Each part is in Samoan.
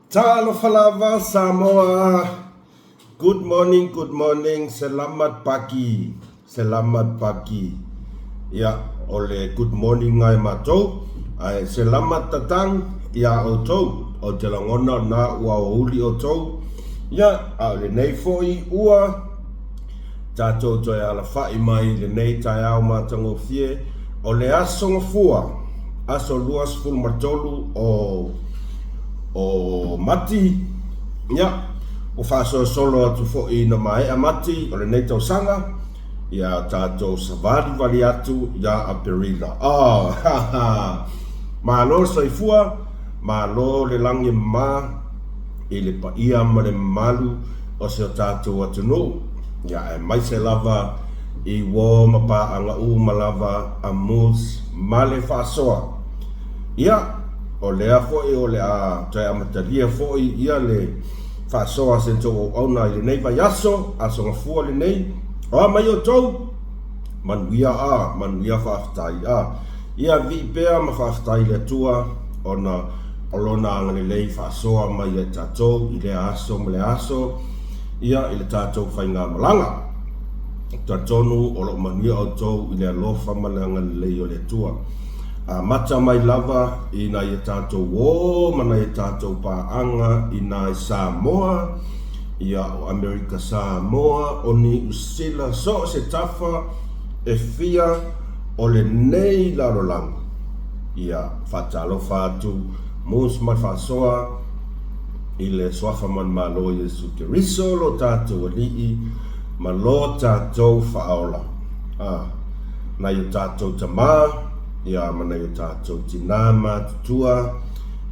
Talofa lava Samoa. Good morning, good morning. Selamat pagi. Selamat pagi. Ia, o le good morning ngai matou. Ae selamat datang iā outou. Ou te lagona o lena ua aoauli outou. Ia, a o lenei foi ua tatou toe alafa'i mai i lenei taeao matagofie o le Aso Gafua, aso 23 o o Mati, ia, ua faasolosolo atu foi ina maea Mati o lenei tausaga, ia tatou savalivali atu ia Aperila. Oh, ha ha! Malo le soifua, malo le lagi e mama i le paia ma le mamalu o si o tatou atunuu, ia aemaise lava i uo ma paaga uma lava a Moose ma le faasoa. Ia, o lea foi o le a toe amatalia foi ia le faasoa a se tou auauna i lenei vaiaso, Aso Gafua lenei. O a mai outou? Manuia a, manuia faafetai a. Ia vii pea ma faafetai i le Atua ona o Lona agalelei faasoa mai ia i tatou i lea aso ma lea aso, ia i le tatou faigamalaga. Talitonu o lo o manuia outou i le alofa ma le agalelei o le Atua. Amata mai lava i nai a tatou uō ma nai a tatou paaga i nai Samoa, ia o Amerika Samoa, o Niu Sila, so o se tafa e fia o lenei lalolagi. Ia faatalofa atu Moose ma le Faasoa i le Suafa Manumalo Iesu Keriso lo tatou Alii ma lo tatou Faaola. A, nai o tatou tamā, ia, ma nai o tatou tinā matutua,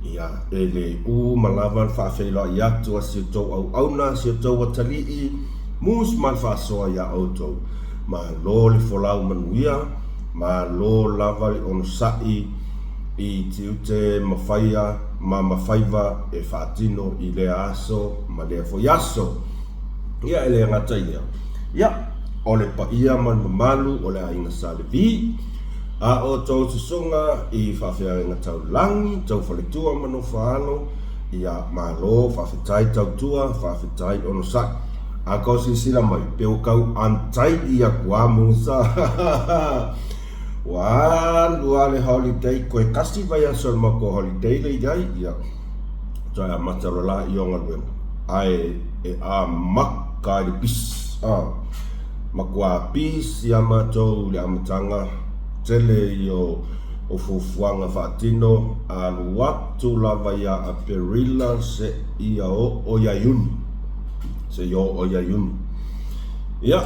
ia, e le uma lava le faafeiloai atu a si outou auauna, si outou atalii, Moose ma le Faasoa iā outou. Malo le folau manuia, malo lava le onosai i tiute ma faia ma mafaiva e faatino i lea aso ma lea foi aso. Ia e le gata i lea, ia, o le paia ma le mamalu o le aiga Sa Levi, a outou susuga i faafeagaiga taulagi, tou faletua ma nofoaalo, ia, malo, faafetai tautua, faafetai onosai. A kau silasila mai, pe ua kau untidy aku a Musa. Ua alu a le holiday, koe kasi vaiaso o le matou holiday le iai, ia, toe amata loa la i o galuega. Ae e amaka ai le pisi, a, matua pisi a matou i le amataga, tele ia o fuafuaga faatino, alu atu lava ia Aperila seia oo ia Iuni. Seia oo ia Iuni. Ia,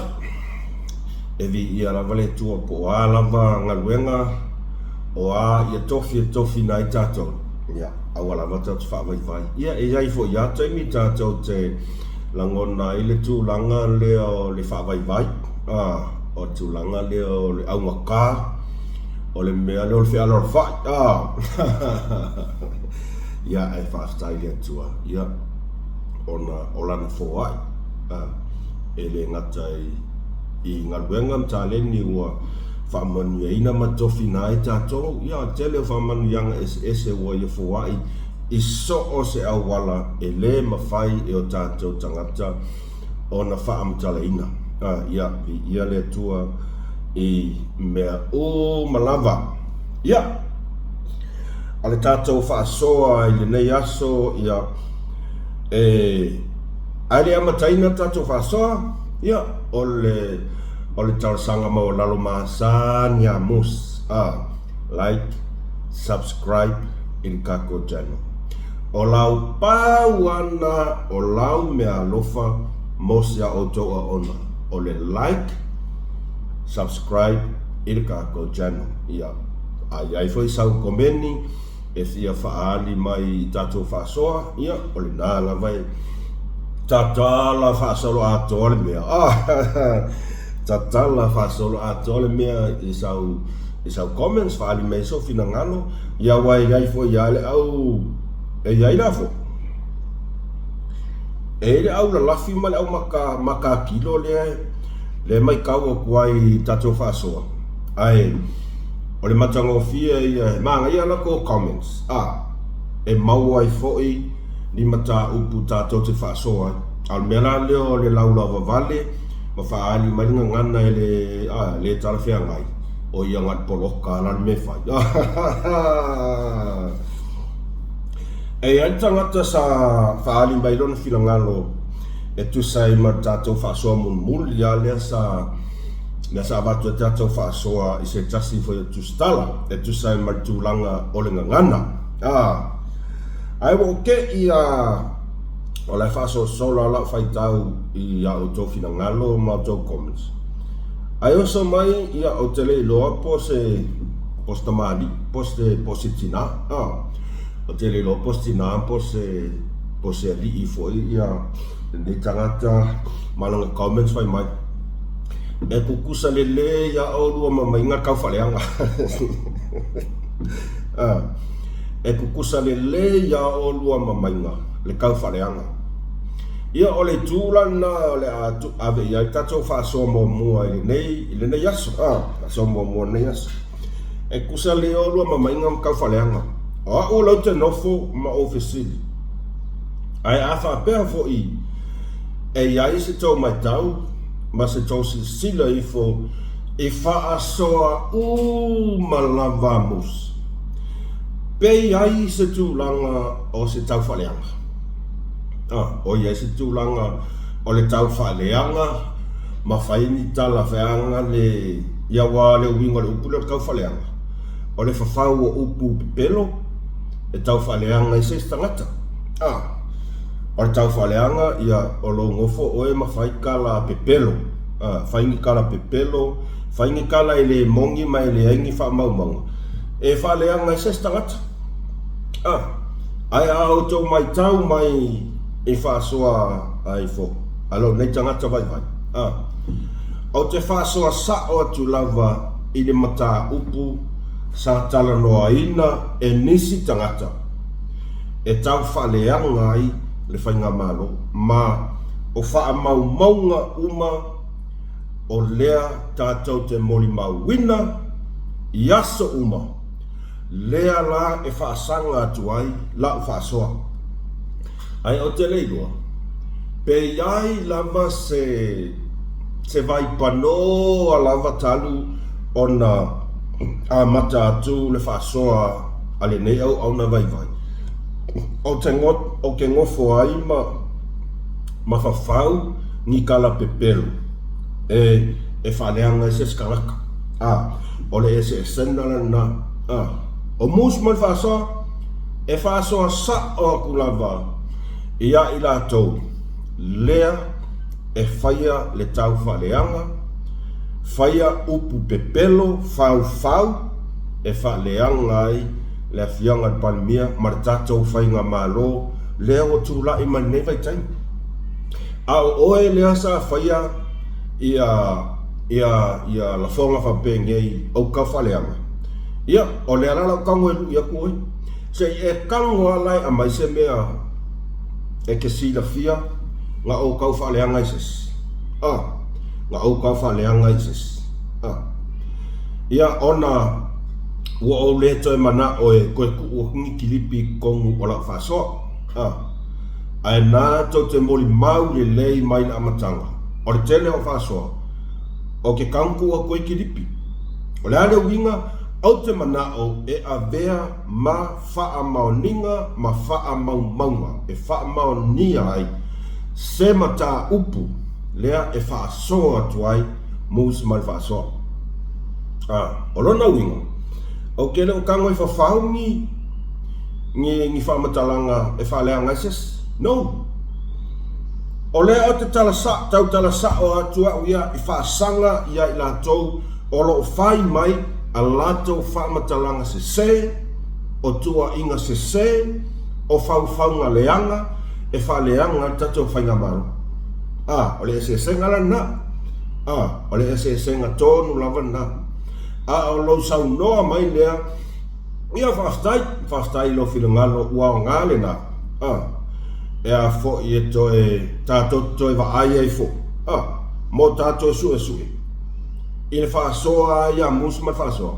e viia lava le Atua po o a lava galuega, o a ia tofi e tofina ai tatou, ia, aua lava tatou te faavaivai. Ia, e i ai foi lava taimi tatou te lagona ai le tulaga lea o le faavaivai, a, o le tulaga lea o le augata, o le mea lea o le fealoalofai, a. Ia, ae faafetai i le Atua, ia, ona o Lana foai, a, e le gata i galuega ma taleni ua faamanuiaina ma tofina ai tatou, ia, o le tele o faamanuiaga eseese ua Ia foai i so o se auala e le mafai e o tatou tagata ona faamatalaina. A, ia, viia le Atua i mea uma lava. Ia, o le tatou faasoa i lenei aso, ia, e, ae le amataina le tatou faasoa, ia, o le, o le talosaga maualalo masani a Mose, a, like, subscribe i le tatou channel. O lau pau ana o lau meaalofa mo si a outou aona, o le like, subscribe i le tatou channel. Ia, a i ai foi sau komeni e fia faaali mai i tatou faasoa, ia, o lena lava e tatala faasolo atoa le mea. Tatala faasolo atoa le mea i sau i sau comments, faaali mai sou finagalo, ia aua e i ai foi lava le au, e i ai la foi, e i ai le au lalafi ma le au maka, makakilo lea, lea e matau atu ai i tatou faasoa, ae o le matagofie ia, e manaia latou comments, a, e maua ai foi. ni mataupu tatou te faasoa ai. A o le mea la lea o le laulauvavale ma faaali mai le gagana e le, a, le talafeagai, o ia na o le poloka lava la le mea e fai. E i ai le tagata sa faaali mai lona finagalo e tusa ai ma le tatou faasoa mulimuli lava lea sa lea sa avatu ai le tatou faasoa i se tasi foi o tusitala e tusa ai ma le tulaga o le gagana. Ae ua ou te i a o la e faasolosolo lava lau faitau i a outou finagalo ma outou comments. Ae oso mai, ia, ou te le iloa po o se, po o se tamalii, po o se, po o se tina. Ou te le iloa po o se tina po o se, po o se alii foi ia lenei tagata ma lana comments fai mai, E kukusa lelei lava oulua ma maiga le taufaaleaga. E kukusa lelei lava oulua ma maiga le taufaaleaga. Ia, o le itu la lena o le a ave i ai le tatou faasoa muamua i lenei, i lenei aso, faasoa muamua i lenei aso. E kukusa lelei oulua ma maiga ma taufaaleaga. O au lea ou te nofo ma ou fesili, ae a faapea foi e i ai se tou matau ma se tou silasila ifo i faasoa uma lava a Mose, pe i ai se tulaga o se taufaaleaga. O i ai se tulaga o le taufaaleaga ma fai ni tala feaga le, ia aua o le uiga o le upu lea o le taufaaleaga, o le fafau o upu pepelo e taufaaleaga ai se isi tagata. O le taufaaleaga, ia, o lou nofo oe ma fai tala pepelo, fai ni tala pepelo, fai ni tala e le moni ma e leai ni faamaumauga, e faaleaga ai se isi tagata. Ae a outou matau mai i faasoa ai fo a lou nei tagata vaivai, ou te faasoa sao atu lava i le mataupu sa talanoaina e nisi tagata e tau faaleaga ai le faigamalo ma o faamaumauga uma o lea tatou te molimauina i aso uma, lea la e faasaga atu ai lau faasoa. Ae ou te le iloa pe i ai lava se se vaipanoa lava talu ona amata atu le faasoa a lenei auauna vaivai, ou te ou te nofo ai ma ma fafau ni tala pepelo e e faaleaga ai se isi tagata. A, o le eseesega lena. A, o Moose ma le faasoa, e faasoa sa'o atu lava iā i latou lea e faia le taufaaleaga, faia upu pepelo faufau e faaleaga ai le Afioga i le Palemia ma le tatou Faigamalo lea ua tulai mai lenei vaitaimi. A o oe lea sa faia ia ia ia lafoga faapenei ou taufaaleaga, ia o lea la lau tago e lui atu oe. Se i e tago lava la e aumai se mea e te silafia na ou taufaaleaga ai se isi. A, na ou taufaaleaga ai se isi. A. Ia ona ua ou le toe manao e toe tuu atu ni kilipi i totonu o lau faasoa. A. Ae na tou te molimau lelei mai le amataga, o le tele o faasoa, ou te tago tuu atu ai kilipi. O le a le uiga, ou te manao e avea ma faamaoniga ma faamaumauga e faamaonia ai se mataupu lea e faasoa atu ai Moose ma le faasoa. A, o lona uiga, ou te le o tago e fafau ni, ni, ni faamatalaga e faaleaga ai se isi. No! O lea ou te tala sa, tautala sa'o atu au ia i faasaga ia i latou o lo o fai mai a latou faamatalaga sese, o tuuaiga sese, o faufauga leaga e faaleaga ai le tatou Faigamalo. A, o le eseesega la lena. A, o le eseesega tonu lava lena. A o lou saunoa mai lea, ia faafetai, faafetai i lou finagalo ua aoga lena. A, e a foi e toe, tatou te toe vaai ai foi, a, mo tatou suesue i le faasoa ai ia Musu ma le faasoa,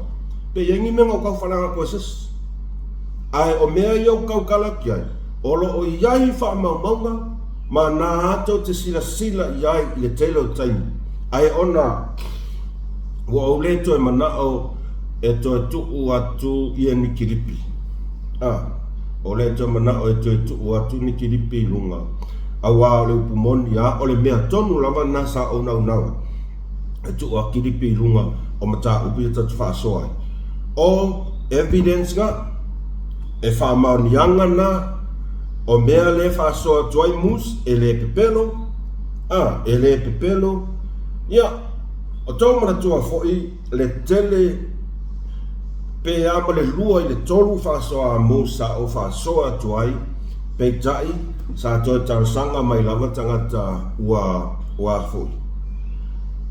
pe i ai ni mea na ou tau falaga atu ai se isi. Ae o mea ia ou tautala atu i ai, O lo o i ai faamaumauga ma nā tou te silasila i ai i le tele o taimi, ae ona ua ou le toe manao e toe tuu atu ia ni kilipi. A, o le toe manao e toe tuu atu ni kilipi i luga, auā o le upu moni a, o le mea tonu lava lena sa ou naunau ai, e tuu a kilipi i luga o mataupu ia tatou te faasoa ai. O evidence ga, e faamaoniaga na o mea le faasoa atu ai mus e le pepelo, a, e le pepelo, ia, o tou manatua foi le tele pe a ma le lua i le tolu faasoa a sa ou faasoa atu ai, peitai sa toe talosaga mai lava tagata ua ua foi,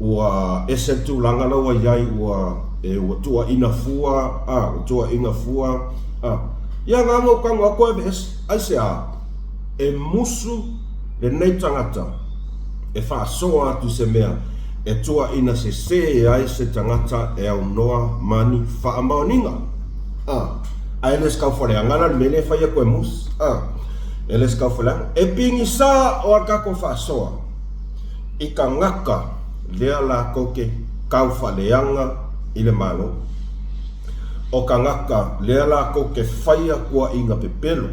ua ese le tulaga la ua i ai ua e ua tuuaina fua a ua tuuaina fua a ia na ona ou tago atu aveese aisea? E musu lenei tagata e faasoa atu i se mea e tuuaina sese ai se tagata e aunoa ma ni faamaoniga. A, ae le se taufaleaga la le mea lea e fai atu e Mose. A, e le se taufaleaga. E pigisa o a tatou faasoa i tagata lea latou te taufaleaga i le Malo. O tagata lea latou te faia tuuaiga pepelo,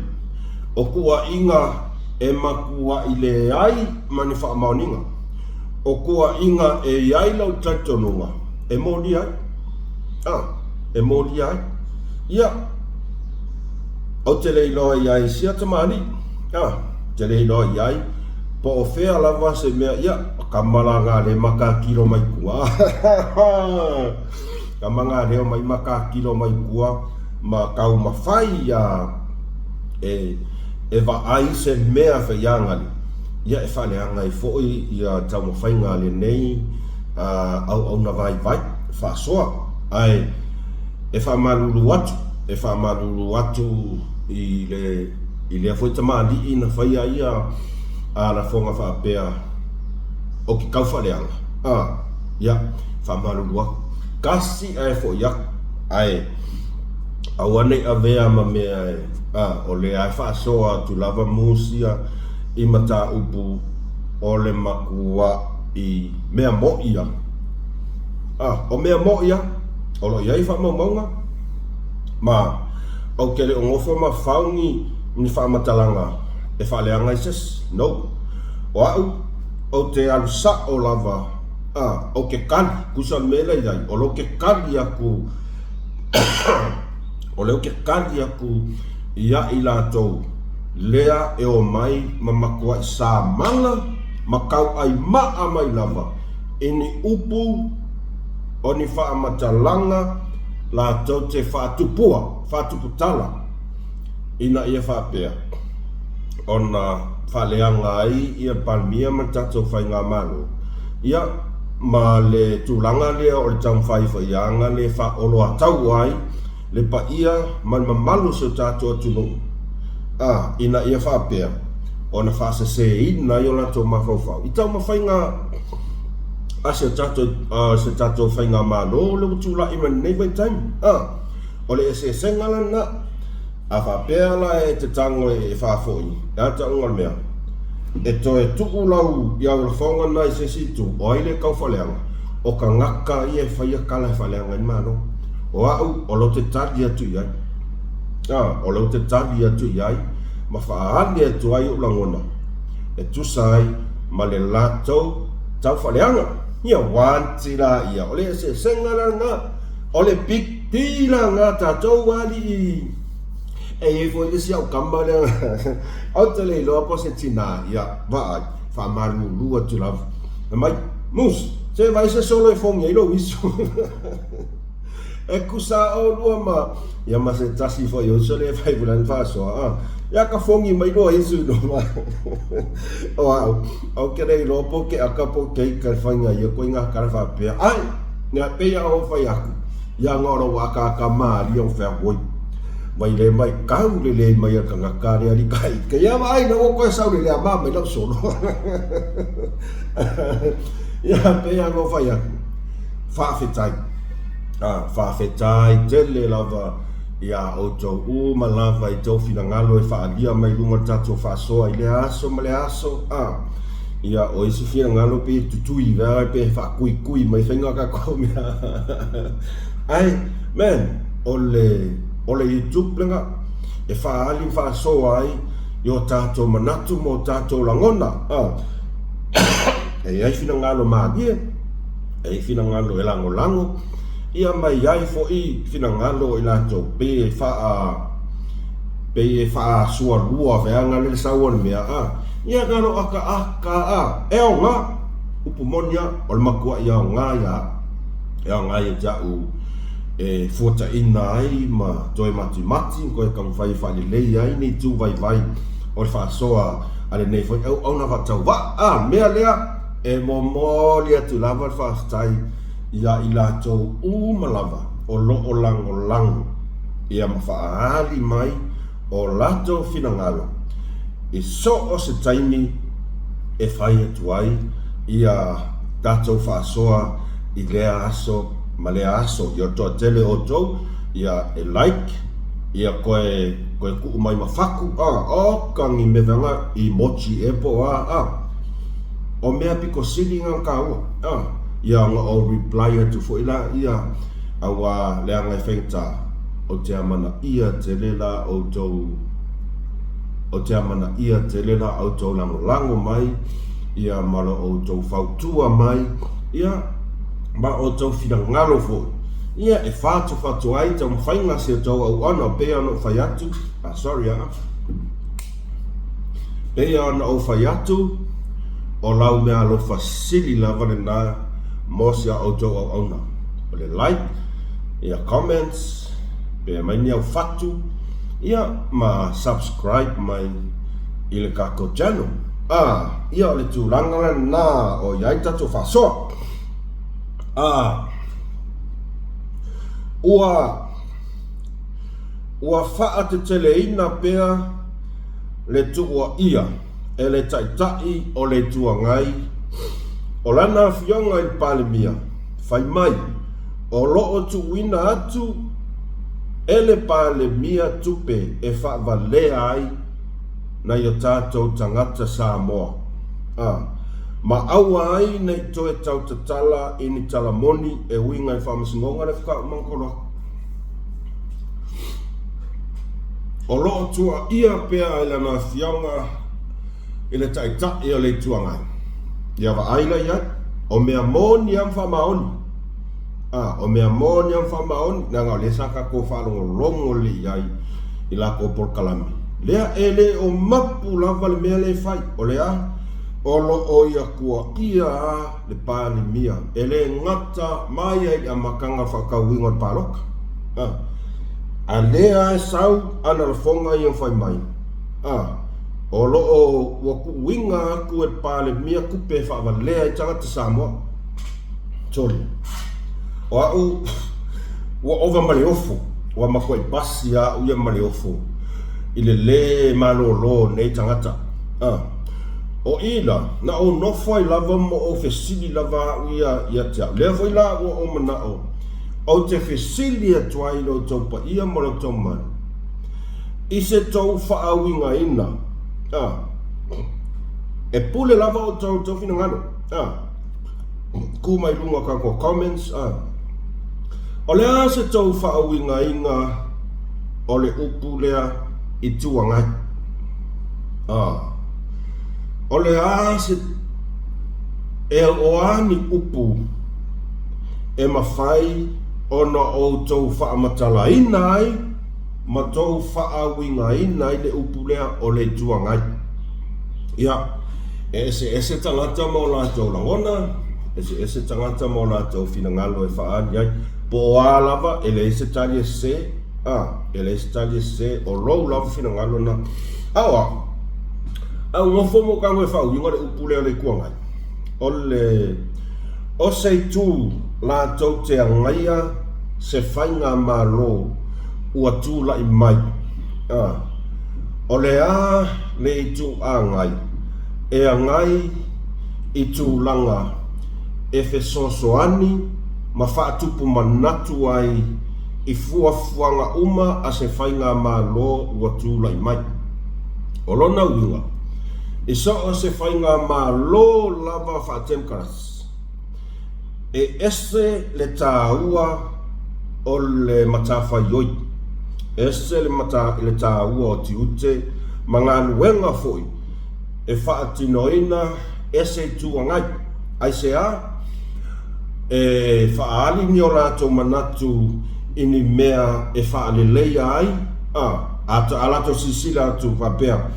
o tuuaiga e matuai leai ma ni faamaoniga, o tuuaiga e i ai lau talitonuga e molia ai. A, e molia ai. Ia, ou te le iloa i ai sia tamalii. A, ou te le iloa i ai po o fea lava se mea, ia, kama la ngā le makakilo mai kua. Kama ngā leo mai makakilo mai kua ma taumafai ia e e vaai se mea faiagali, ia e faaleaga ai foi ia taumafaiga a lenei auauna vaivai faasoa. Ae e faamalulu atu, e faamalulu atu i le i lea foi tamalii na faia ia lafoga faapea o ke taufaaleaga, a, ia, faamalulu atu. Kasi ae foi atu, ae aua ne i avea ma mea e, a, o lea e faasoa atu lava musia i mataupu o le matuaʻi mea moʻi a. A, o mea moʻi a, o lo o i ai faamaumauga, ma ou te le o nofo ma fau ni, ni faamatalaga e faaleaga ai se isi. No. O aʻu, ou te alu saʻo lava, a, ou te kali, tusa le mea la i ai, o lou te kali aku, o lea ou te kali aku iā i latou lea e omai ma matuaʻi samala ma kauʻai maʻa mai lava i ni upu o ni faamatalaga latou te faatupua, faatuputala ina ia faapea ona faaleaga ai ia Palemia ma le tatou Faigamalo, ia ma le tulaga lea o le taumafai faiaga le faaoloatau ai le paia ma le mamalu o si o tatou atunuu, a, ina ia faapea ona faaseseina ai o latou mafaufau i taumafaiga a si o tatou, a si o tatou Faigamalo lea ua tulai mai lenei vaitaimi. A, o le eseesega la lena. A faapea la e te tago e faafoi, e a tauga o le mea? E toe tuu lau i au lafoga na i se isi itu, o ai le taufaaleaga? O tagata ia e faia tala e faaleaga ai le Malo. O au, o lou te tali atu i ai. A, o lou te tali atu i ai ma faaali atu ai ou lagona e tusa ai ma le latou taufaaleaga. Ia wanti la ia, o le eseesega la lena. O le big deal la lena tatou alii. E i ai foi le isi au kama lea ou te le iloa po o se tina, ia, vaai, faamalulu atu lava. Fai mai, Moose, se vaai se solo e fogi ai lou iso. E kusa oulua ma, ia ma se tasi foi o uso lea e fai foi lana faasoa, a, ia ka fogi mai lua isu i luma. O au, ou te le iloa po o ke aka po o ke ika e faiga ia koe i ngā kara faapea. Ai, ia pei a ou fai aku, ia nga o lou akaaka malie o fea hoi. Mai le mai kau le lei mai a tagata le ali ka ika. Ia vaai na ua koe sau le lea ma mai lau solo. Ia pei a ou fai aku, faafetai. A, faafetai tele lava iā outou uma lava i tou finagalo e faaalia mai luga o le tatou faasoa i lea aso ma lea aso, a, ia, o isi finagalo pei e tutui pe faakuikui mai faiga o tatou mea. Ae, man, o le, o le YouTube lena e faaali ma faasoa ai i o tatou manatu ma o tatou lagona, a, e i ai finagalo malie, e i ai finagalo e lagolago, ia ma i ai foi finagalo o i latou pei e faa pei e faasualua feaga le sau o le mea a ia na lo akaaka a e aoga upu moni a o le matuai aoga ia e aoga ia te au e fuataina ai ma toe matimati ma toe taumafai e faalelei ai ni itu vaivai o le faasoa a lenei foi auauna faatauvaa a mea lea e momoli atu lava le faafetai iā i latou uma lava o lo o lagolago ia ma faaali mai o latou finagalo i so o se taimi e fai atu ai ia tatou faasoa i lea aso ma lea aso. Ia toatele outou ia e like ia koe koe kuu mai ma faku a oka ni mea veanga emoji e po o a a o mea pito sili na taua a ia ona ou reply atu foi laia auā leaga e faigata ou te amanaia tele la outou ou te amanaia tele la outou lagolago mai ia ma lo outou fautua mai ia ma outou finagalo foi ia e fatufatu ai taumafaiga a si outou auauna pei ona ou fai atu ah sorry aa Pei ona ou fai atu, o lau meaalofa sili lava lena mo si a outou auauna. O le like, ia comments, pe aumai ni au fatu, ia ma subscribe mai i le tatou channel. A, ia o le tulaga lena o i ai tatou faasoa. A, ua. Ua faateteleina pea le tuuaia e le Taitai o le Itu Agai o lana afioga i le Palemia, fai mai o lo o tuuina atu e le Palemia tupe e faavalea ai nai o tatou tagata Samoa, a, ma aua ai ne i toe tautatala i ni tala moni e uiga i le Faamasinoga le Fekaumaga. O lo o tuuaia pea e lana afioga i le Taitai o le Itu Agai. Ia vaai la i ai, o mea moni lava ma faamaoni. A, o mea moni lava ma faamaoni, leaga o lea sa tatou faalogologo lelei i ai i latou polokalame. Lea e le o mapu lava le mea lea e fai, o le a? O lo o ia tuuaia lava le Palemia e le gata mai ai i le amataga o le faatauina o le palota, a, a lea e sau ana lafoga ia fai mai, a, o lo o ua tuuina atu e le Palemia tupe e faavalea ai tagata Samoa. Sorry. O au, ua ova ma le ofo, ua matuai pasi lava au ia ma le ofo i le lē malōlō o nei tagata. A. O i la, na ou nofo ai lava ma ou fesili lava au ia ia te au. Lea foi la ua ou manao ou te fesili atu ai i lo outou paia ma lo outou mamalu, i se tou faauigaina, a, e pule lava outou i outou finagalo, a, kū mai luga o tatou comments, a, o le a se tou faauigaina o le upu lea Itu Agai? A, o le a se e o a ni upu e mafai ona outou faamatalaina ai ma tou faauigaina ai le upu lea o le Itu Agai? Ia, e eseese tagata ma o latou lagona, eseese tagata ma o latou finagalo e faaali ai, po o a lava, e leai se tali e sese, a, e leai se tali e sese, o lou lava finagalo lena. A o au, a ou nofo mo tago e faauiga le upu lea o le Itu Agai, o le, o se itu latou te agaia se faigamalo ua tulai mai, a, o le a le Itu Agai e agai i tulaga e fesoasoani ma faatupu manatu ai. i fuafuaga uma a se faigamalo ua tulai mai. O lona uiga, i so o se faigamalo lava faatemokarasi, e ese le taua o le matafaioi, ese le taua o tiute ma galuega foi e faatinoina e se Itu Agai. Aisea? E faaali ni o latou manatu i ni mea e faaleleia ai a latou silasila atu faapea,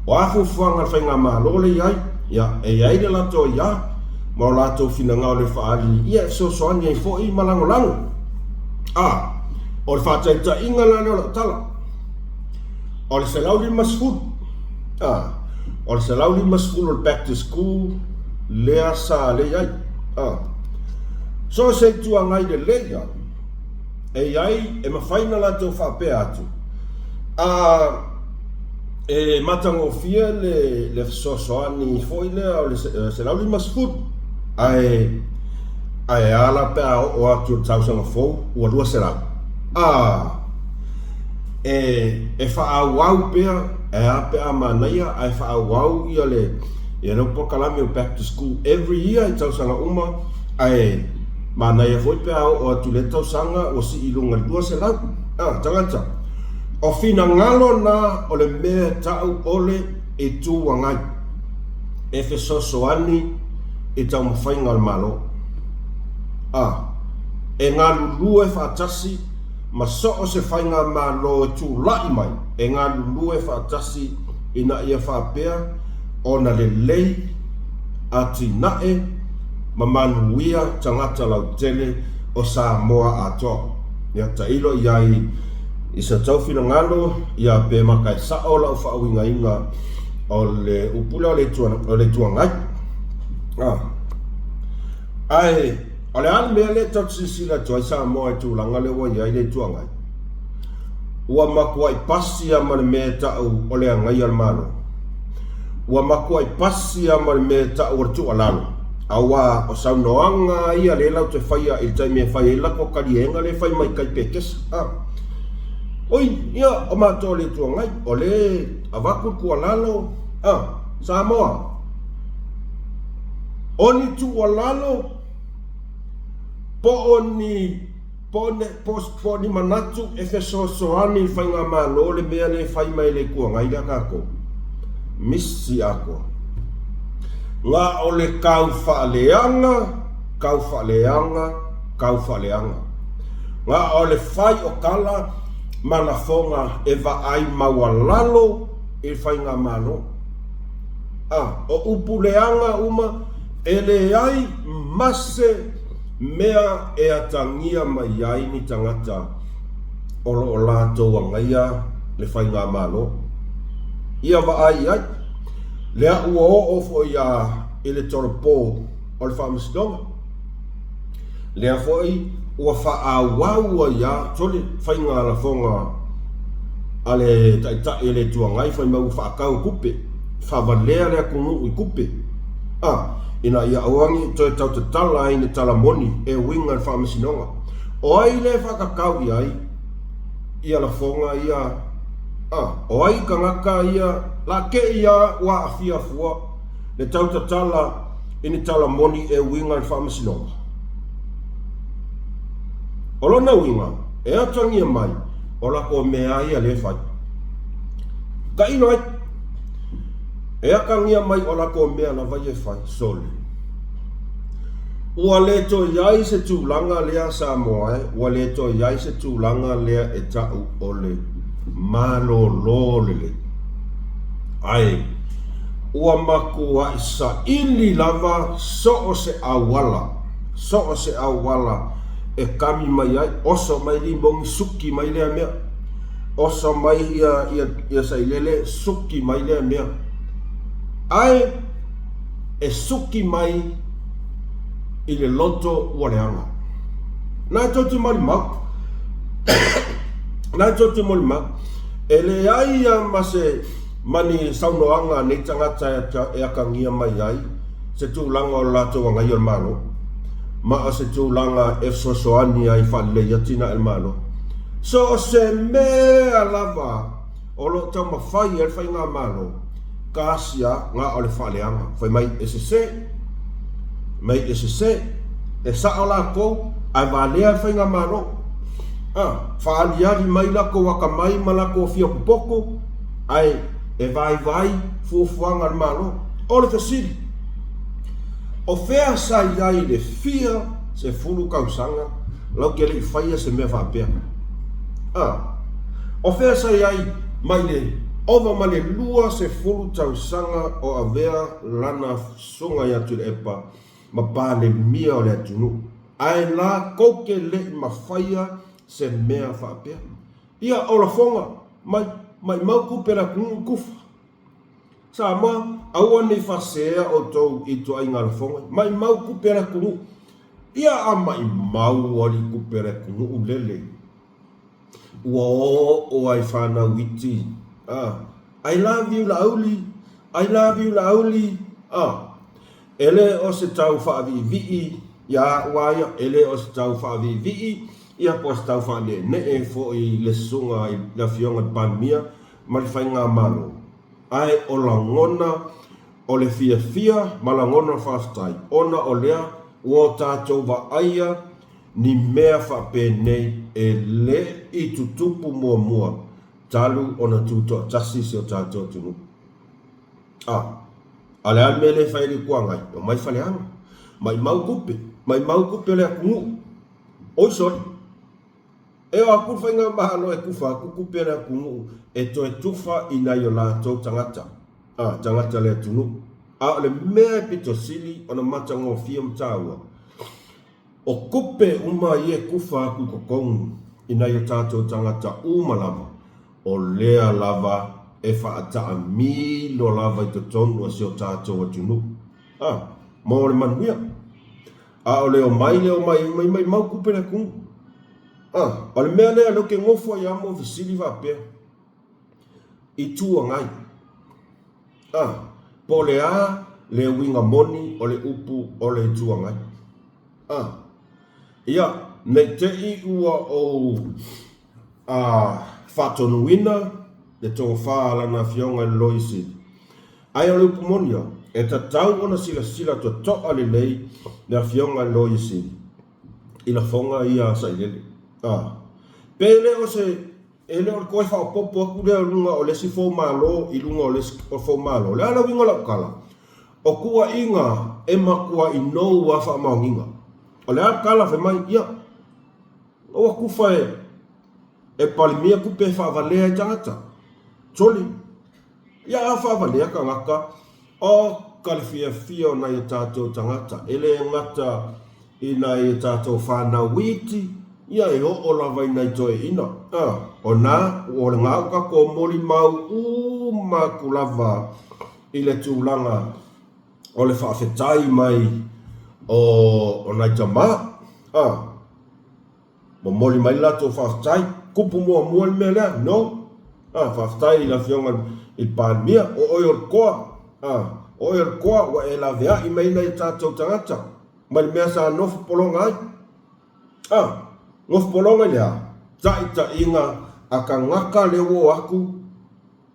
o a fuafuaga a le Faigamalo lea i ai, ia, e i ai le latou aia ma o latou finagalo e faaali ia e fesoasoani ai foi ma lagolago. A, o le faataitaiga la lea o lau tala. O le 150, a, o le 150 o le Back to School lea sa lei ai. A, so o se Itu Agai lelei lava e i ai, e mafai ona latou faapea atu, a, e matagofie le, le fesoasoani foi lea o le 150, ae, ae a la pe a oo atu i le tausaga fou ua 200. A. E faaauau pea, ae a pe a manaia ae faaauau ia le ia lea polokalame o Back to School every year i tausaga uma, ae manaia foi pe a oo atu i lea tausaga ua sii i luga i le 200 a tagata. O finagalo na o le mea e tau o le Itu Agai e fesoasoani i taumafaiga a le Malo. A e galulue faatasi ma so o se faigamalo e tulai mai e galulue faatasi ina ia faapea ona lelei, atinae ma manuia tagata lautele o Samoa atoa. Ia tailo i ai i sa tau finagalo ia pe maka e sao lau faauigaina o le upu lea o le Itu Agai. Ae o le a le mea lea e tatou te silasila atu ai Samoa i le tulaga lea ua i ai le Itu Agai? Ua matuai pasi lava ma le mea e tau o le agaia o le Malo. Ua matuai pasi lava ma le mea e tau o le tuualalo, aua o saunoaga lava ia lea latou te faia i le taimi e fai ai le latou taliega lea e fai mai i tai pekesa. A. Oi, ia, o matou o le Itu Agai, o lea e avatu le tuualalo, a, Samoa, O ni tuualalo po o ni po o ni manatu e fesoasoani i le faigamalo le mea lea e fai mai e le Itu Agai lea tatou. Misi atoa. Na o le tau faaleaga, tau faaleaga, tau faaleaga. Na o le fai o tala ma lafoga e vaai maualalo i le faigamalo. A, o upu leaga uma, e leai ma se mea e atagia mai ai ni tagata o lo o latou agaia le faigamalo. Ia vaai i ai, lea ua oo foi a i le tolopo o le Faamasinoga. Lea foi ua faaauau ai lava sole faiga lafoga a le Taitai o le Itu Agai fai mai ua faatau tupe, faavalea le atunuu i tupe, a, ina ia aua ne i toe tautatala ai ni tala moni e uiga i le Faamasinoga. O ai lea e faatatau i ai ia lafoga ia, a, o ai tagata ia la te i lava ua aafia fua le tautatala i ni tala moni e uiga i le Faamasinoga. O lona uiga, e atagia mai o latou mea ia lea e fai. Tailo ai, e atagia mai o latou mea lava ia e fai, sole. Ua le toe i ai se tulaga lea Samoa e, ua le toe i ai se tulaga lea e ta'u o le malōlō lelei. Ae ua matua'i saili lava so o se auala, so o se auala e kami mai ai, oso mai limogi, suki mai lea mea, oso mai ia, ia, ia sailele, suki mai lea mea. Ae e suki mai i le loto ua leaga. Na e tou te molimau, na e tou te molimau, e leai lava ma se ma ni saunoaga a nei tagata e atagia mai ai se tulaga o le latou agaia o le Malo, ma o se tulaga e fesoasoani ai e faalelei atinae le Malo. So o se mea lava o lo o taumafai ai le Faigamalo, tasi a na o le faaleaga. Fai mai e sese, mai e sese, e sao latou ae valea le Faigamalo. A, faaaliali mai latou atamai ma latou afio popoto ae e vaivai fuafuaga a le Malo. O le fesili, o fea sa i ai le fia 10 tausaga lau te le i faia se mea faapea? A, o fea sa i ai mai le ova ma le 20 tausaga o avea lana susuga ia Tuilaepa ma Palemia o le atunuu, ae latou te le i mafaia se mea faapea? Ia, o lafoga, mai, maimau tupe a le atunuu i tufa. Samoa, aua ne i faasea outou i ituaiga lafoga, maimau tupe a le atunuu. Ia a maimau alii tupe a le atunuu lele ua oo ai fanau iti, a, I love you Laauli, I love you Laauli, a. E le o se tau faaviivii ia a'u a ia, e le o se tau faaviivii ia po o se tau faaneenee foi i le susuga i le Afioga i le Palemia ma le Faigamalo, ae o lagona o le fiafia ma lagona o le faafetai ona o lea ua o tatou vaaia ni mea faapenei e le i tutupu muamua talu ona tutoatasi si o tatou atunuu. A, a o le a le mea lea e fai ai le Itu Agai? E omai faleaga, maimau tupe, maimau tupe o le atunuu. Oi sole! E o atu le Faigamalo e tufa atu tupe a le atunuu e toe tufa i nai o latou tagata, a, tagata o le atunuu. A o le mea e pito sili ona matagofie ma taua, o tupe uma ia e tufa atu i totonu i nai o tatou tagata uma lava, o lea lava e faataamilo lava i totonu o si o tatou atunuu, a, mo le manuia. A o le omai le omai mai maimau tupe le atunuu. A, o le mea lea lea ou te nofo ai lava ma fesili faapea, Itu Agai, a, po o le a le uiga moni o le upu o le Itu Agai? A, ia, ne i te i ua ou a, faatonuina le tofa a Lana Afioga i le Loia Sili, Ae o le upu moni a, e tatau ona silasila totoa lelei le Afioga i le Loia Sili i lafoga ia a Sailele. A. Pe le o se, e le o le toe faaopoopo atu lea i luga o le isi foumalo i luga o le isi foumalo. O le a le uiga o lau tala? O tuuaiga e matuai nou lava faamaoniga. O le a le tala fai mai, ia, ua tufa e, e Palemia tupe e faavalea ai tagata. Soli. Ia a faavalea tagata, oka le fiafia o nai o tatou tagata, e le gata i nai o tatou fanau iti, ia e oo lava i nai toeaiina. A, o na, o lena ua tatou molimau uma atu lava i le tulaga o le faafetai mai o nai tama. A. Momoli mai le latou faafetai. Kupu muamua le mea lea? No. Ah, faafetai i le Afioga i le Palemia, o oe o le toa. Ah, o oe o le toa, ua e laveai mai nai o tatou tagata mai le mea sa nofo pologa ai. Ah, nofo pologa i le a? Taitaiga a tagata lea ua o atu,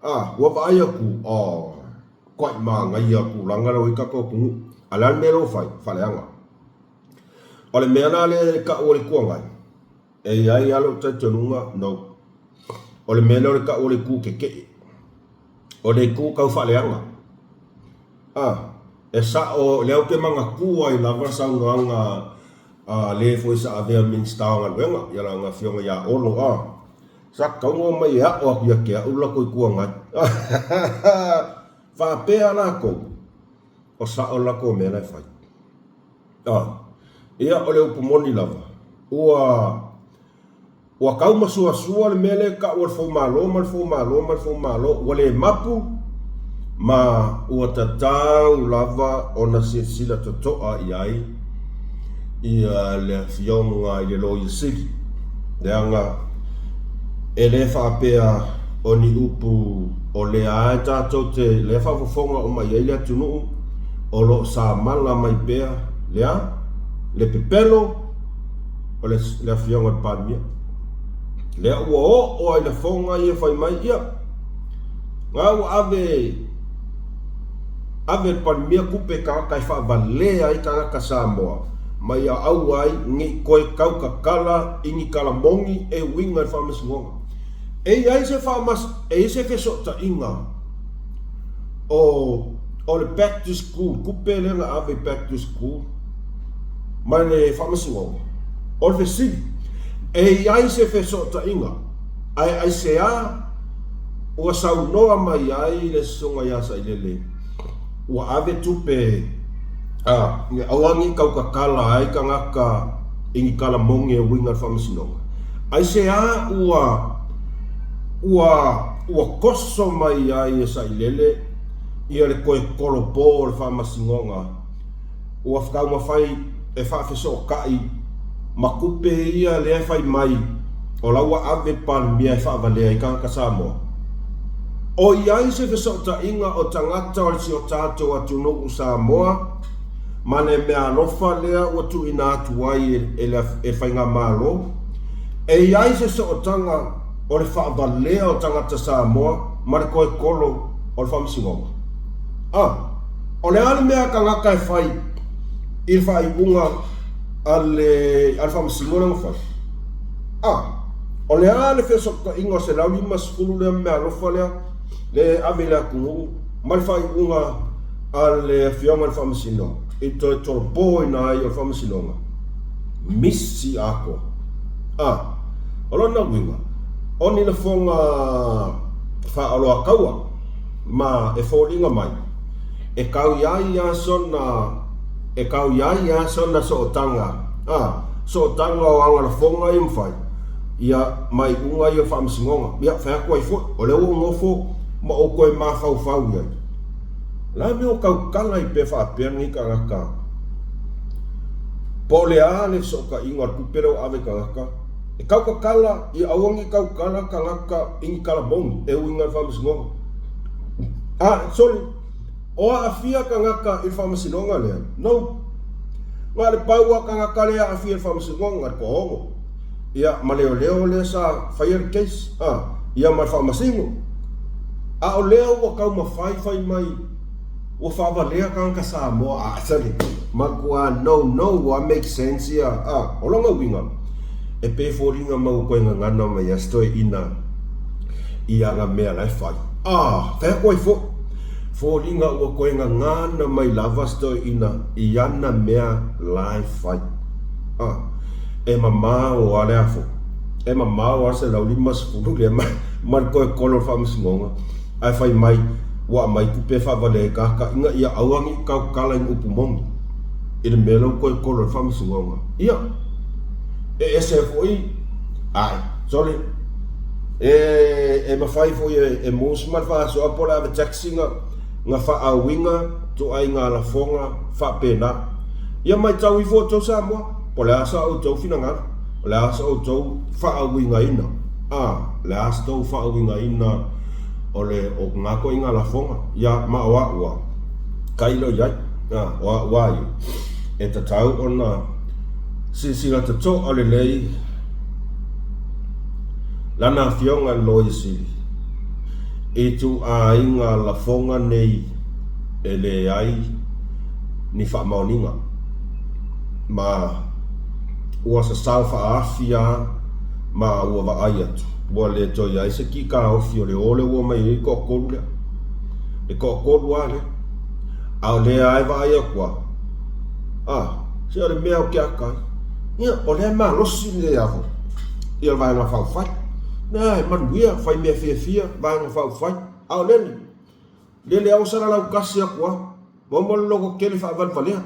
ah, ua vaai atu, oh, kuai manaia tulaga lea ua i ai tatou atunuu. A o le a le mea lea ua fai? Faaleaga. O le mea la lea e tau o le Itu Agai, e i ai lava lou talitonuga, no. O le mea lea o le tau o le Itu Tetee. O le Itu tau faaleaga. A, e sao, o lea ou te manatua ai lava le saunoaga a le foi sa avea Minisita o Galuega, ia lana Afioga ia Olo, a, sa tatau ona omai e aʻo atu ia te au le latou Itu Agai. Faapea latou, o sao le latou mea la e fai. A, ia, o le upu moni lava, ua, ua tau masuasua le mea lea e tau o le foumalo ma le foumalo ma le foumalo, ua le mapu, ma ua tatau lava ona silasila totoa i ai ia le Afioga i le Loia Sili, leaga e le faapea o ni upu o lea lava tatou te, lea e faafofoga uma i ai le atunuu, o lo o samala mai pea le a? Le pepelo o le Afioga i le Palemia. Lea ua oo ai lafoga ia fai mai, ia, na ua ave ave le Palemia tupe i tagata e faavalea ai tagata Samoa ma ia aua ai ne i toe tautatala i ni tala moni e uiga i le Faamasinoga. E i ai se faamas, e i ai se fesootaiga o o le back to school, tupe lea na ave i back to school ma le Faamasinoga. O le fesili, e i ai se fesootaiga ae aisea ua saunoa mai ai le Susuga ia Sailele ua ave tupe a aua ne i tautatala ai tagata i ni tala moni e uiga i le Faamasinoga? Aisea ua ua ua toso mai ai e Sailele ia le toe tolopo o le Faamasinoga? Ua taumafai e faafesootai ma tupe ia lea e fai mai o la ua ave le Palemia e faavalea ai tagata Samoa. O i ai se fesootaiga o tagata o si o tatou atunuu Samoa ma le meaalofa lea ua tuuina atu ai e le Faigamalo? E i ai se sootaga o le faavalea o tagata Samoa ma le toe tolo o le Faamasinoga? A. O le a le mea a tagata e fai i le faaiuga a le a le Faamasino lea na fai? A. O le a le fesootaiga o 150 lea meaalofa lea lea e ave i le atunuu ma le faaiuga a le Afioga i le Faamasino i toe tolopoina ai o le Faamasinoga? Misi atoa. A. O lona uiga, o ni lafoga faaoloataua ma e foliga mai e kau iā ia sona e kau iā ia sona sootaga, a, sootaga o aga lafoga ia mafai, ia, ma iuga ia o faamasinoga. Ia, fai atu ai foi, o lea ua ou nofo ma ou toe mafaufau i ai. O le a le mea ua tautala ai pea faapea lenei tagata? Po o le a le fesootaiga o le tupe lea ua ave i tagata? E tautatala, ia aua ne i tautala tagata i ni tala moni e uiga i le faamasinoga. A, sole, o aafia tagata i le faamasinoga lea? No. Na o le pau lava tagata lea e aafia i le faamasinoga, le toaono, ia, ma leoleo lea sa faia le case, a, ia ma le faamasino. A o lea ua taumafai fai mai ua faavalea tagata Samoa, a, sole, matua no no ua make sense ia, a, o lona uiga, e pei e foliga mai ua toe gagana mai lava si toeaina i ana mea la e fai. A, fai atu ai foi, foliga ua toe gagana mai lava si toeaina i ana mea la e fai. A, e mamao lava le afo, e mamao lava le 150 lea ma le toe kolo o le faamasinoga, ae fai mai ua aumai tupe e faavalea ai tagata ina ia aua ne i tautala i ni upu moni i le mea lea ua toe kolo ai le faamasinoga. Ia, e ese foi, ae, sole, E, e mafai foi e, e Moose ma le faasoa po o le ave taxi na, na faaauiga ituaiga lafoga faapena. Ia matau ifo outou Samoa, po o le a sa outou finagalo, o le a sa outou faauigaina, a, o le a sa tou faauigaina o le, o na ituaiga lafoga. Ia, ma o a'u a, tailo i ai, a, o a'u a ia, e tatau ona silasila toto'a lelei Lana Afioga i le Loia Sili, i ituaiga lafoga nei e leai ni faamaoniga, ma ua sasao faaafi a ma ua vaai atu, ua le toe i ai se kikaofi o le o lea ua omai ai le toatolu lea, le toatolu a lea, a o lea a e vaai atu a, a, se o le mea o ke aka ai, ia, o lea e malosi le avo. Ia Vaega Faaupufai. Na, e manuia, fai mea fiafia, Vaega Faaupufai. A o lele, lele a ua salalau tasi atu a, maua le loto tele faavalevalea.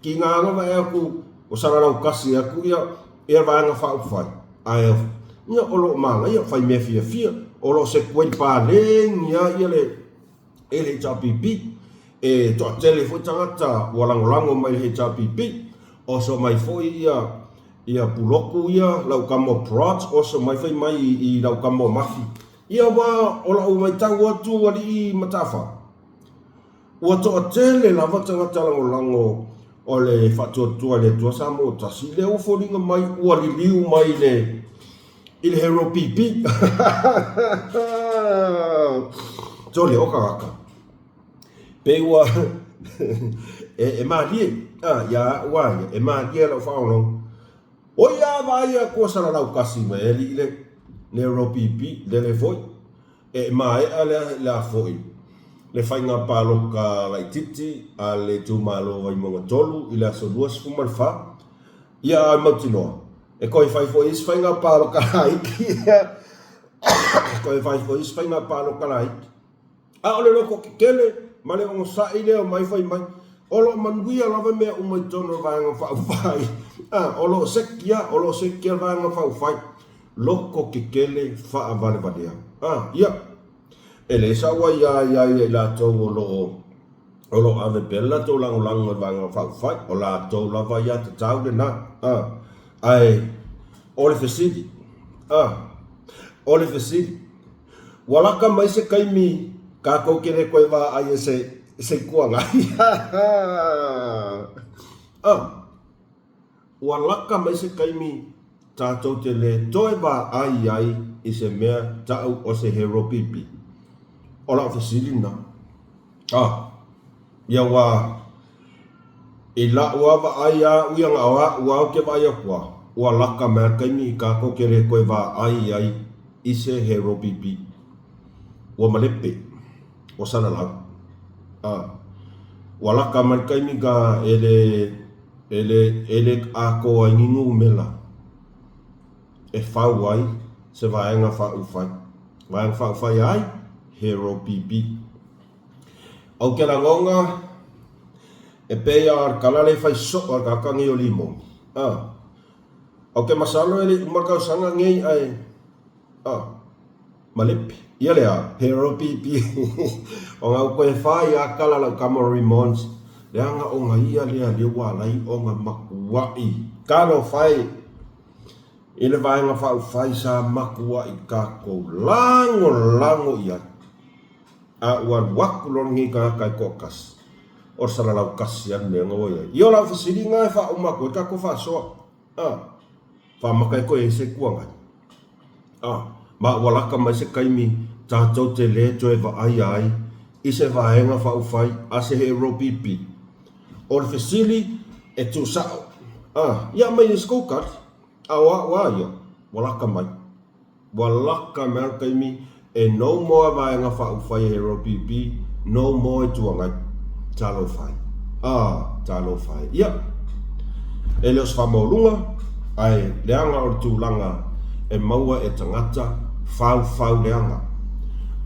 Kiga lava e atu, ua salalau tasi atu ia, ia Vaega Faaupufai, ae, ia, o lo o manaia, fai mea fiafia, o lo o sekueli paleni lava ia le, e le HRPP. E toatele foi tagata ua lagolago mai i le HRPP. Oso mai foi ia Ia puloku ia lau tama o Prot oso mai fai mai i lau tama o Mafi. Ia aua o lau maitau atu alii Mataafa, ua toatele lava tagata lagolago o le Faatuatua i le Atua Samoa Tasi, lea ua foliga mai ua liliu mai le. I le hero pipi. Sole, oka kaka. Pei ua e, e malie, a, iā a'u a ia, e malie lau faalogologo. O ia vaai aku o salalau kasi mai alii le le ropipi lele foi e maea lea le a foi le faiga paloka laitiiti a le itumalo o Vaimauga 3 i le aso 24. Ia a mautinoa e toe fai foi isi faiga paloka laiti e toe fai foi isi faiga paloka laiti. A o le loto tetele ma le onosai lea o mai fai mai, o lo o manuia lava mea uma i totonu o le Vaega Faaupufai. A, o lo o seki lava, o lo o seki lava le Vaega Faaupufai. Loto tetele faavalevalea. A, ia, e leai sau aia ia ia i latou o lo o, o lo o ave pea le latou lagolago i le Vaega Faaupufai. O latou lava aiatatau lena. A, ae o le fesili, a, o le fesili, Ua laka mai se taimi tatou te le toe vaai e se se Itu Agai. Ah, ua laka mai se taimi tatou te le toe vaai ai i se mea ta'u o se hero pipi. O la'u fesili lena. Ah, ia ua I la'u a vaai a a'u ia na o a'u a ou te vaai atu a, ua laka mai a le taimi i tatou te le toe vaai ai i se hero pipi. Ua malepe. Ua salalau. A. Ua laka mai le taimi ka e le, e le, e le atoa ai ni numera e fau ai se vaega faaupufai. Vaega faaupufai ai? Hero pipi. Ou te lagona, e pei a o le tala lea e fai soo a le tagata nei o Limoni. A. Ou te masalo e le i uma le tausaga nei ae, a, malepe. Ia lea, hero pipi. Ona ua toe fai lava tala a lau tama o Rimons, leaga ona ia lea lea ua ala ai ona matuai talofa e i le Vaega Faaupufai sa matuai tatou lagolago i ai. A ua alu atu loa lenei tagata e toatasi, o le salalau kasi lava le mea na ua i ai. Ia o lau fesili lena e faauma atu ai le tatou faasoa. A, faamata e toe i ai se Itu Agai. A, ma ua lata mai se taimi tatou te le toe vaaia ai i se vaega faaupufai a se HRPP. O le fesili e tuusao, a, ia aumai ai se tou tali. A o au a ia, ua lata mai. Ua laka mai le taimi e no more Vaega Faaupufai a RPP, no more Itu Agai. Talofa e. Ah, talofa e. Ia, e le o se faamaualuga, ae leaga o le tulaga e maua e tagata faufau leaga.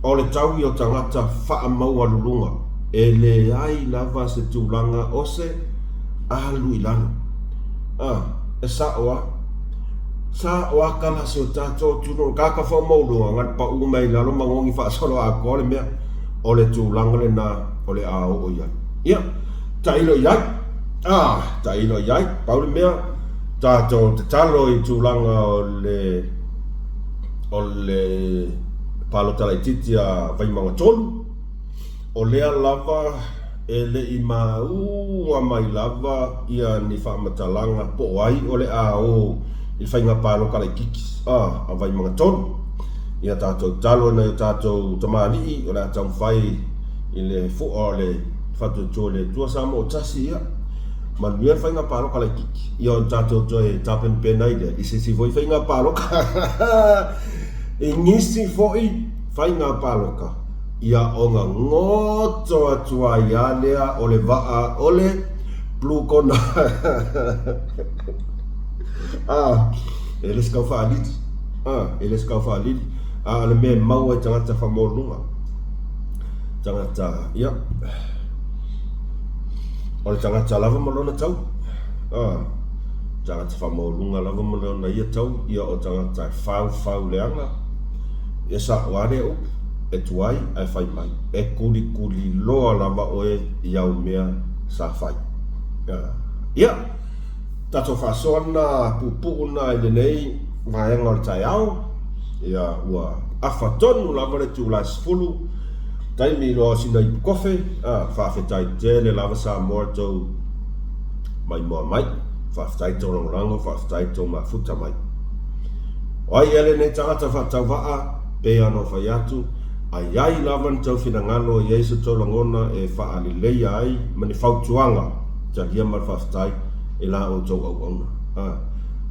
O le taui o tagata faamaualuluga, e leai lava se tulaga o se alu i lalo. Ah, e sa'o a. Sa o a kala se o tatou atunuu kaka faamauluga nga le pau mai lalo magogi faasolo atoa le mea o le tulaga lena o le a oo i ai. Ia, tailo i ai. Ah, tailo i ai. Pau le mea, tatou tatalo i tulaga o le o le palota laitiiti a Vaimauga 3. O lea lava e le i maua mai lava ia ni faamatalaga po o ai o le a o i le faiga palota laitiiti a Vaimauga 3. Ia tatou tatalo i nai o tatou tamalii o le a taumafai i le fua o le faatuatua i le Atua Samoa o tasi, ia manuia le faiga palota laitiiti. Ia ona tatou toe tapenapena ai lea i se isi foi faiga palota i nisi foi faiga palota. Ia ona goto atu ai lava lea o le vaa o le Blue Kona. Ah, e le se tau faalili. Ah, e le se tau faalili. A o le mea e mau ai tagata faamaualuluga. Tagata, ia, o le tagata lava ma lona tau. Ah, tagata faamaualuluga lava ma lona ia tau, ia o tagata e faufau leaga. E sa'o lava lea upu, e tuai ae fai mai, e kulikuli loa lava oe i au mea sa fai. Ia, tatou faasoa lena puupuu lena i lenei vaega o le taeao. Ia, ua afa tonu lava le itula e 10, taimi loa o sina ipu kofe. Faafetai tele lava Samoa i tou maimoa mai. Faafetai i tou lagolago, faafetai i tou mafuta mai. O ai ea lenei tagata faatauvaa, pei ona ou fai atu, a i ai lava ni tou finagalo e i ai so tou lagona e faaleleia ai ma ni fautuaga, talia ma le faafetai i la outou auauna. A.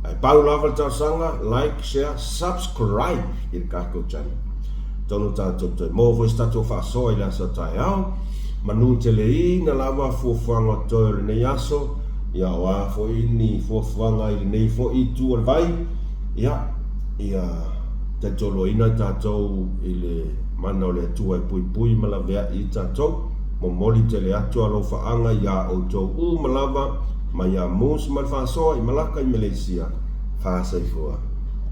Ae pau lava le talosaga, like, share, subscribe i le tatou channel. Atonu tatou toe maua foi se tatou faasoa i le aso a taeao. Manu teleina lava fuafuaga o totoe o lenei aso, ia o a foi ni fuafuaga i lenei foi itu o le vai, ia, ia talitoluaina tatou i le mana o le Atua e puipui ma laveai i tatou. Momoli tele atu alofaaga iā outou uma lava mai ia Moose ma le Faasoa i Malaka i Meleisia. Faasoifua.